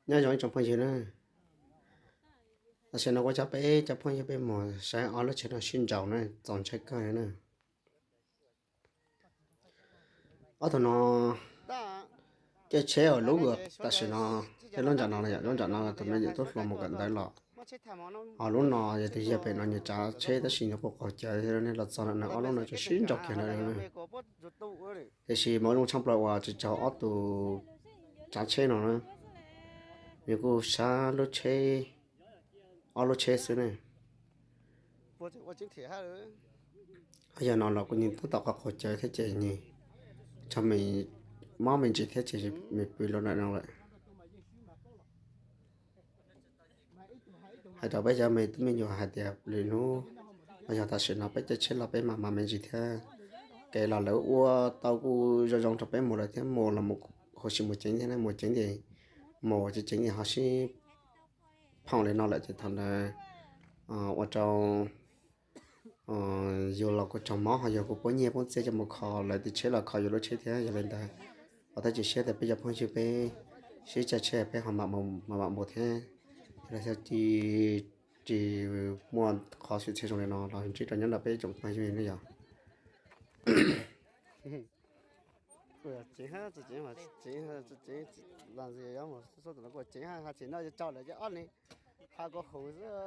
Nyob zoo ib tsoom phooj ywg na, tam sim no kuv coj peb cov phooj ywg peb mus saib ob lub tsheb no sib nraus na, txaus ntshai kawg na. Ob tug no caij tsheb uas lub tam sim no, thiab lub nram no, lub nram no tus me nyuam tub hluas mus kawm ntawv los. Ho lub no yog tus yawg pem no nws tsav tsheb tab sis nws quaj qaug cawv thiab ne, los txog no ob lub no tseem sib nraus kiag ntawd na. Tiam sis mas zoo tshaj plaws uas tsis raug ob tus tsav tsheb no na, nws kuj sab lub tsheb, ob lub tsheb xwb ne. Yog no los kuj nws tab tom quaj qaug cawv thiab ces nws raug mob me ntsis thiab ces nws pw lawm no lawm. Hais rau peb cov me tub me nyuam hais tias lwm hnub los yog tam sim no peb caij tsheb los peb mam mam me ntsis thiab. Kev los lawv ua tau kuj zoo zoo rau peb mus lawm thiab, mus los mus huv si mus ceev thiab, mus ceev ces mus, tsis ceev ces ho sib phoom li no lawm ces thaum ntawd ua rau yus los kuj raug mob, ho yus kuj poob nyiaj poob txiaj coj mus kho lawv tej tsheb los kho yus lub tsheb thiab. Yog li ntawd, pom tab tsis siab tias peb cov phooj ywg peb sib caij tsheb peb ho mam mam mus thiab. Yog li xyov tsis muaj qhov xwm txheej zoo li no los ntsib rau nyob ntawm peb tsoom phooj ywg ne yog. Ceev, hais tseem no rau lawv ces ob leeg ha kua huv xwb.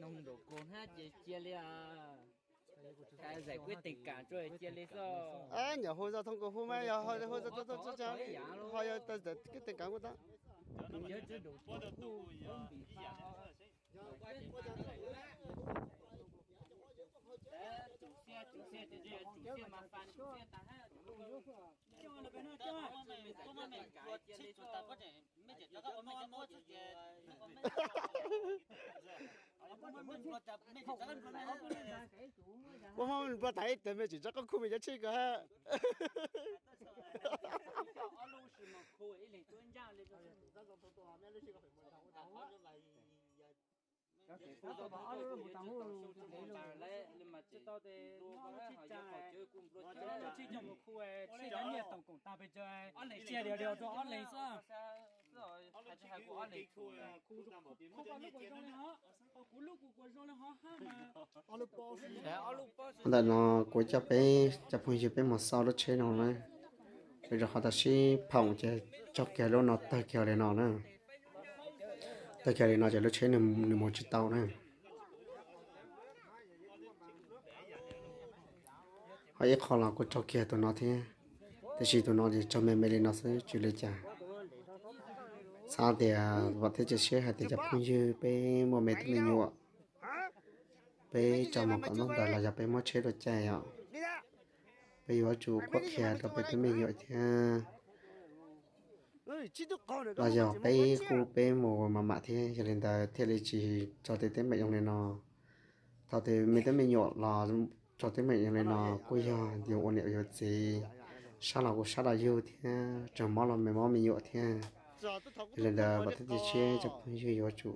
Noog nraum kaus hnab ces cia li. Zais kwb tees kam tsuas cia li xwb. Nyuam hu zoj thooj kuv hu mas yog hu zoj thooj ho yog kwb tees kam kuj tau. Muab hmoob nplua tas ib teg me tsis tsob qab khuj me cov tsheb ko ha. Ntawm no kuv coj peb cov phooj ywg peb mus xauj lub tsheb no na. Rau qhov tau sib phoom ces tsaug kiag lub no tawg kiag li no na. Tawg kiag li no ces lub tsheb nws mus tsis tau na. Ho ib qho los kuj raug kiag tus no thiab, tiam sis tus no ces raug me me li no xwb tsis ua li cas. Xav tias vam thiab cia siab hais tias cov phooj ywg peb muaj me tub me nyuam, peb tso mus kom ntaub ntawv los yog peb muab tsheb dua caij os, peb yuav tsum qhuab qhia rau peb tub me nyuam thiab. Los yog peb kuj peb mus mam mam thiab, yog li ntawd thiaj li tsis raug tej teeb meem zoo li no. Thaum twg me tub me nyuam los raug teeb meem zoo li no kuj yog yus ua niam yus txiv sab los kuj sab los yug thiab, raug mob los me mob me nyuam thiab. Yog li ntawd vam thiab cia siab cov phooj ywg yuav tsum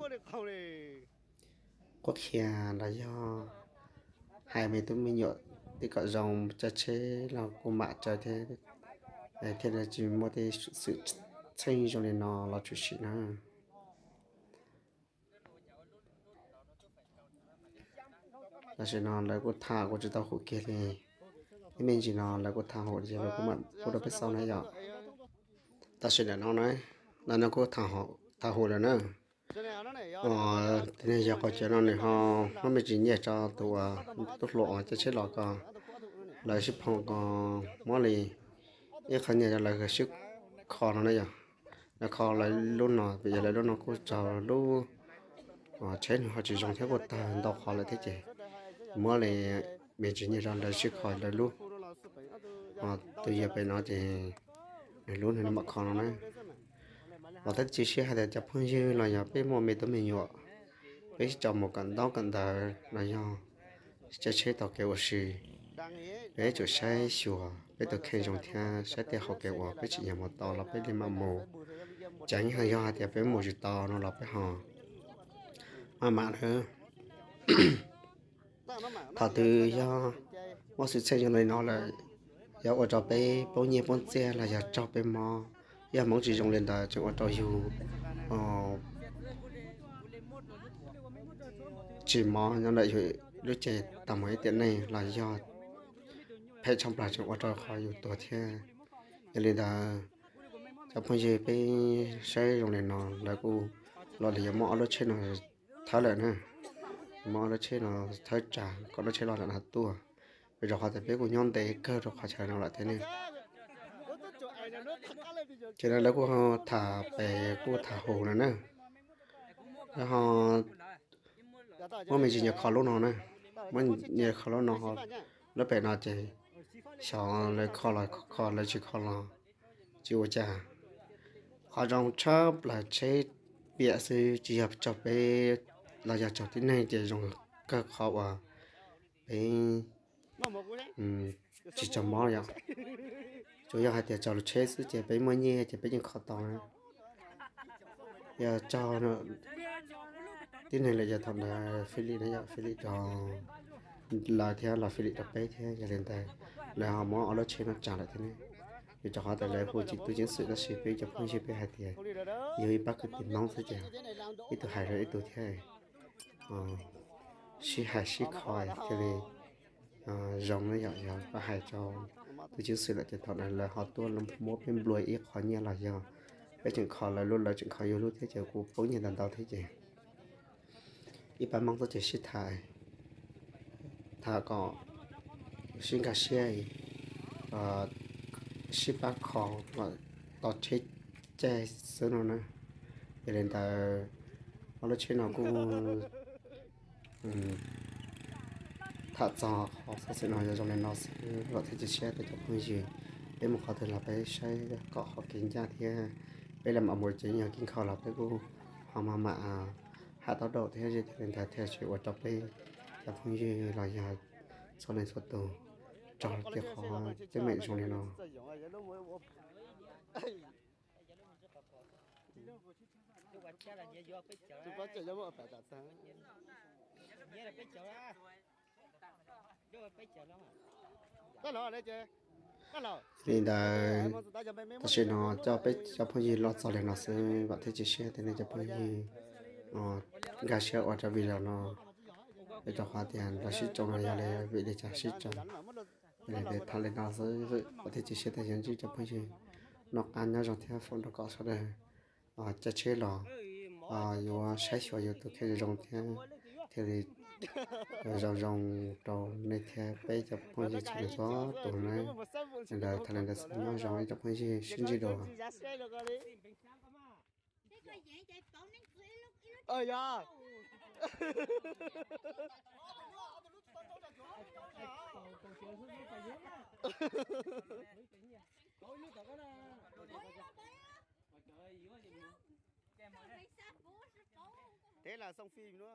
qhuab qhia los yog hais me tub me nyuam tej kom zoo, caij tsheb los kuj mam caij thiab, thiaj li tsis muaj tej xwm txheej zoo li no los tshwm sim na. Tam sim no lawv kuj tham kuj tsis tau hum kiag li. Ib me ntsis no lawv kuj tham hum ces lawv kuj mam pub rau peb xauj na yom. Tam sim ntawm no na, lawv no kuj tham hum lawm na. Tias yog qhov chaw no nws ho muab me ntsis nyiaj rau tus uas tub hluas uas caij tsheb los ko, lawv sib phoom ko, muab li ib qho nyiaj rau lawv sib kho no na yom. Lawv kho lawv lub no, vim yog lawv lub no kuj raug lub tsheb nws ho tsis zoo thiab kuj tawg ntau qhov lawm thiab ces muab li me ntsis nyiaj rau lawv sib kho lawv lub. Tus yawg pem no ces nws lub nws mam kho no na. Vam thiab cia siab hais tias cov phooj ywg los yog peb muaj me tub me nyuam, peb sib tso mus kawm ntaub kawm ntawv los yog caij tsheb taug kev ua si, Peb tsum saib xyuas peb tus kheej zoo thiab saib tej hauv kev uas peb tsim nyog mus tau los peb li mam mus. Tseev yog hais tias peb mus tsis tau no los peb ho maj mam nawb. Thaum twg yog muaj xwm txheej zoo li no lawm, yog ua rau peb poob nyiaj poob txiaj los yog raug peb mob, yog hmoov tsis zoo li ntawd tseem ua rau yus tsis mob nyob ntawm yus lub cev tau mus ib tiam neej los yog phem tshaj plaws tseem ua rau qhov yus tuag thiab. Yog li ntawd, cov phooj ywg, peb saib zoo li no lawv kuj los li yuav muab ob lub tsheb no thawb lawm na. Muab ob lub tsheb no thawb tsam kom lub tsheb loj lawm no tuaj, vim rau qhov tias peb kuj nyob ntev kawg rau qhov chaw no lawm thiab ne. Ces lawv kuj tham pem kuj tham hus no na. Lawv ho muab me ntsis nyias kho lub no na, muab nyias kho lub no, lub pem no ces xyov lawv kho los kho, lawv tsis kho los tsis ua cas. Qhov zoo tshaj plaws tsheb piam xwb, tsis yog raug peb los yog raug tib neeg ces zoo kawg qhov uas peb tsis raug mob yom. Tsuas yog hais tias raug lub tsheb xwb ces peb muaj nyiaj ces peb yeej kho tau na. Yog raug tib neeg lawm ces thaum ntawd fij li na yom, fij li rau lawv thiab los fij li rau peb thiab. Yog li ntawd lawv ho muab ob lub tsheb no tsam lawm thiab ne. Vim rau qhov tias lawv hu tsis tub ceev xwm tab sis peb cov phooj ywg peb hais tias yog ib pab kwv tij Hmoob xwb ces ib tug hais rau ib tug thiab, sib hais sib kho thiaj li zoo na yom. Yog pab hais rau tub ceev xwm lawm ces thaum ntawd lawv ho tuaj muab peb nplua ib qho nyiaj los yog peb tseem kho lawv lub, lawv tseem kho yus lub thiab ces kuj poob nyiaj ntau ntau thiab ces ib pab Hmoob txoj ces sib tham, tham kom sib nkag siab, sib pab kho kom tau tsheb caij xwb no na. Yog li ntawd, ob lub tsheb no kuj tham txog qhov xov xwm no yog zoo li no xwb, vam thiab cia siab tias cov phooj ywg, peb mus qhov twg los peb saib kom hauv kev ncaj thiab peb los mam mus ces yog kev kho los peb kuj ho maj mam hais tau daum thiab. Yog li ntawd thiaj tsis ua rau peb cov phooj ywg los yog txhua leej txhua tus raug tej qhov teeb meem zoo li no. Li ntawd, tam sim no coj peb cov phooj ywg los txog li no xwb, vam thiab cia siab tias nej cov phooj ywg nkag siab ua rau video no, vim rau qhov tias lawv sib tsoo no yog li vim li cas sib tsoo. Yog li tham li no xwb, vam thiab cia siab tias yuav ntsib cov phooj ywg noj qab nyob zoo thiab foom nrog kom sawv daws caij tsheb los yuav saib xyuas yus tus kheej zoo zoo thiab thiaj li zoo zoo rau nej thiab peb cov phooj ywg txhua leej txhua tus na. Li ntawd tham li ntawd xwb, nyob zoo ib cov phooj ywg, sib ntsib dua. Teb las xoo fim no.